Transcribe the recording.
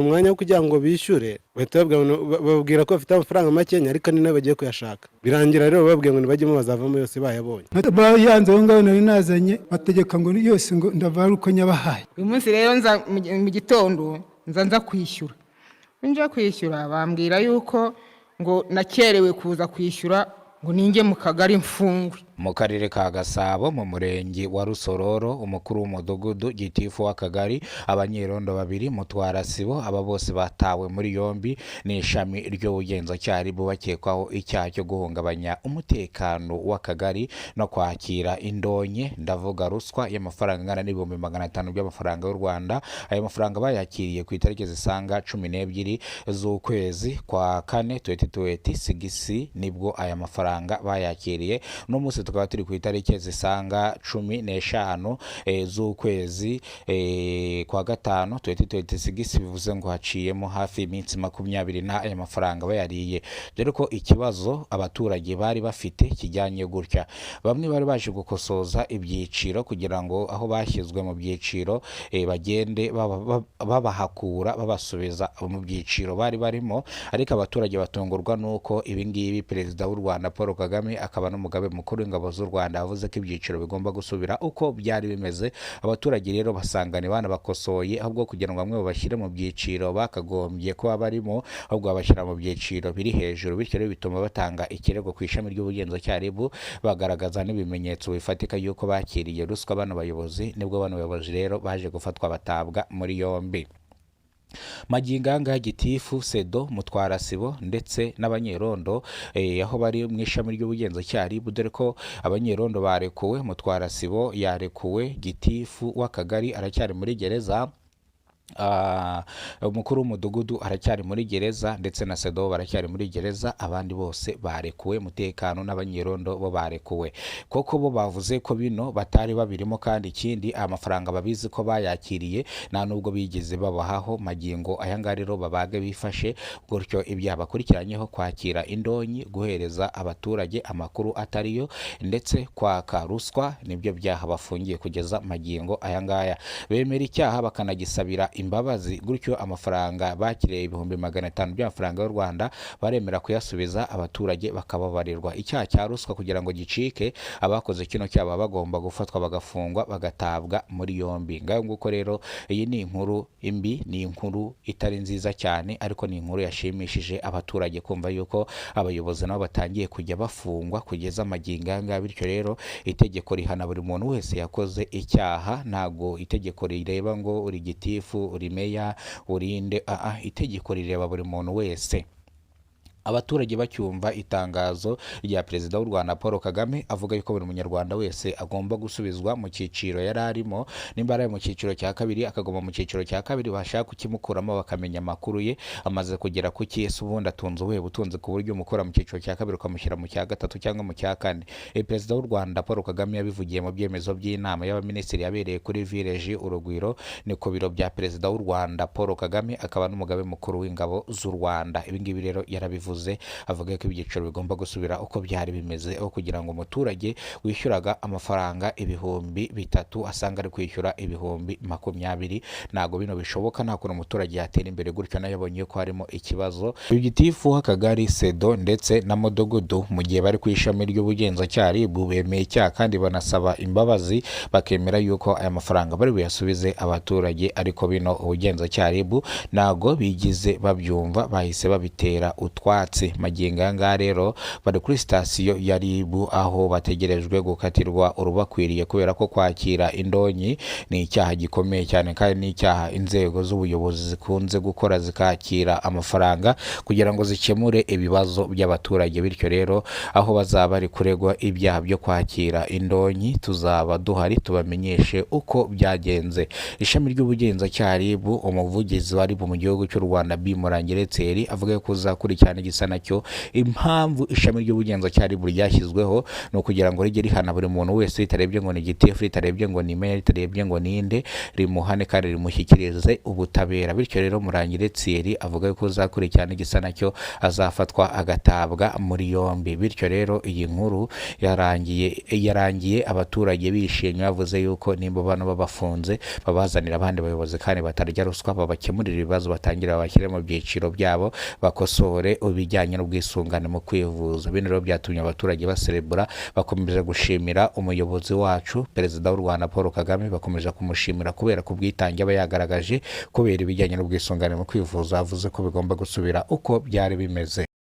umwanya wo kugira ngo bishyure, bahita bababwira ko bafite amafaranga makenya, ariko ni nayo bagiye kuyashaka. Birangira rero bababwiye ngo ntibajyemo, bazavamo yose bayabonye. Bayanze aho ngaho nari nazanye, bategeka ngo yose ngo ndavara uko nyabahaye. Uyu munsi rero nza mu gitondo, nza kwishyura. Nja kwishyura, bambwira yuko ngo nakerewe kuza kwishyura, ngo ninjye mu kagari mfungwe. Mu karere ka Gasabo, mu murenge wa Rusororo, umukuru w'umudugudu, gitifu w'akagari, abanyerondo babiri, mutwarasibo, aba bose batawe muri yombi n'ishami ry'ubugenzacyaha RIB, bakekwaho icyaha cyo guhungabanya umutekano w'akagari no kwakira indonke, ndavuga ruswa y'amafaranga angana n'500,000 by'amafaranga y'u Rwanda. Ayo mafaranga bayakiriye ku itariki zisaga 12 z'ukwezi kwa kane 2026, nibwo aya mafaranga bayakiriye. Uno munsi tukaba turi ku itariki zisaga 15 z'ukwezi kwa gatanu 2026, bivuze ngo haciyemo hafi iminsi 20 na aya mafaranga bayariye. Dore ko ikibazo abaturage bari bafite kijyanye gutya: bamwe bari baje gukosoza ibyiciro kugira ngo aho bashyizwe mu byiciro bagende babahakura, babasubiza mu byiciro bari barimo. Ariko abaturage batungurwa n'uko ibi ngibi Perezida w'u Rwanda Paul Kagame, akaba n'Umugaba Mukuru w'Ingabo z'u Rwanda, yavuze ko ibyiciro bigomba gusubira uko byari bimeze. Abaturage rero basanga banabakosoye, ahubwo kugira ngo bamwe babashyire mu byiciro bakagombye kuba barimo, ahubwo babashyira mu byiciro biri hejuru. Bityo rero bituma batanga ikirego ku ishami ry'ubugenzacyaha RIB, bagaragaza n'ibimenyetso bifatika y'uko bakiriye ruswa bano bayobozi. Nibwo bano bayobozi rero baje gufatwa, batabwa muri yombi. Magingo aya ngaya, gitifu, sedo, mutwarasibo ndetse n'abanyerondo aho bari mu ishami ry'ubugenzacyaha RIB, dore ko abanyerondo barekuwe, mutwarasibo yarekuwe, gitifu w'akagari aracyari muri gereza, umukuru w'umudugudu aracyari muri gereza, ndetse na sedo baracyari muri gereza. Abandi bose barekuwe, umutekano n'abanyerondo bo barekuwe, koko bo bavuze ko bino batari babirimo. Kandi ikindi, aya mafaranga babizi ko bayakiriye, nta nubwo bigeze babahaho. Magingo aya ngaya rero babage bifashe gutyo ibyaha bakurikiranyeho: kwakira indonyi, guhereza abaturage amakuru atariyo, ndetse kwaka ruswa, nibyo byaha bafungiye kugeza magingo aya ngaya. Bemera icyaha, bakanagisabira imbabazi. Gutyo amafaranga bakiriye, 500,000 by'amafaranga y'u Rwanda, baremera kuyasubiza abaturage, bakababarirwa. Icyaha cya ruswa kugira ngo gicike, abakoze kino cyaha baba bagomba gufatwa, bagafungwa, bagatabwa muri yombi. Ngayo nguko rero, iyi ni inkuru imbi, ni inkuru itari nziza cyane, ariko ni inkuru yashimishije abaturage kumva yuko abayobozi nabo batangiye kujya bafungwa kugeza amagingo aya ngaya. Bityo rero itegeko rihana buri muntu wese yakoze icyaha. Ntabwo itegeko rireba ngo uri gitifu, uri meya, urinde, itegeko rireba buri muntu wese. Abaturage bacyumva itangazo rya Perezida w'u Rwanda Paul Kagame avuga yuko buri munyarwanda wese agomba gusubizwa mu cyiciro yari arimo, nimba ari mu cyiciro cya kabiri akaguma mu cyiciro cya kabiri, bashaka kukimukuramo bakamenya amakuru ye, amaze kugera ku ese ubundi atunze ubuhe butunzi ku buryo umukura mu cyiciro cya kabiri ukamushyira mu cya gatatu cyangwa mu cya kane? Perezida w'u Rwanda Paul Kagame yabivugiye mu byemezo by'inama y'abaminisitiri yabereye kuri Village Urugwiro, ni ku biro bya Perezida w'u Rwanda Paul Kagame, akaba n'Umugaba Mukuru w'Ingabo z'u Rwanda. Ibi ngibi rero yarabivuze, avuga ko ibyiciro bigomba gusubira uko byari bimeze, aho kugira ngo umuturage wishyuraga amafaranga 3000 asanga ari kwishyura 20,000. Ntabwo bino bishoboka, nta kuntu umuturage yatera imbere gutyo. Nayo yabonye ko harimo ikibazo. Gitifu w'akagari, sedo ndetse na mudugudu, mu gihe bari ku ishami ry'ubugenzacyaha RIB, bemeye icyaha kandi banasaba imbabazi, bakemera yuko aya mafaranga bari buyasubize abaturage. Ariko bino ubugenzacyaha RIB ntabwo bigize babyumva, bahise babitera utwatsi. Magingo aya ngaya rero bari kuri sitasiyo ya RIB, aho bategerejwe gukatirwa urubakwiriye, kubera ko kwakira indonyi ni icyaha gikomeye cyane, kandi ni icyaha inzego z'ubuyobozi zikunze gukora, zikakira amafaranga kugira ngo zikemure ibibazo by'abaturage. Bityo rero aho bazaba bari kuregwa ibyaha byo kwakira indonyi, tuzaba duhari tubamenyeshe uko byagenze. Ishami ry'ubugenzacyaha RIB, umuvugizi wa RIB mu gihugu cy'u Rwanda B Murangire Thierry, avuga ko uzakurikirana igisata igisa nacyo. Impamvu ishami ry'ubugenzacyaha RIB ryashyizweho ni ukugira ngo rijye rihana buri muntu wese, ritarebye ngo ni gitifu, ritarebye ngo ni meya, ritarebye ngo ni inde, rimuhane kandi rimushyikirize ubutabera. Bityo rero Murangire Thierry avuga yuko uzakurikirana igisa nacyo azafatwa agatabwa muri yombi. Bityo rero iyi nkuru yarangiye abaturage bishimye, bavuze yuko nimba bano babafunze babazanira abandi bayobozi kandi batarya ruswa, babakemurira ibibazo, batangira babashyire mu byiciro byabo, bakosore ibijyanye n'ubwisungane mu kwivuza. Bino rero byatumye abaturage baserebura, bakomeje gushimira umuyobozi wacu Perezida w'u Rwanda Paul Kagame, bakomeje kumushimira kubera ku bwitange aba yagaragaje kubera ibijyanye n'ubwisungane mu kwivuza, avuze ko bigomba gusubira uko byari bimeze.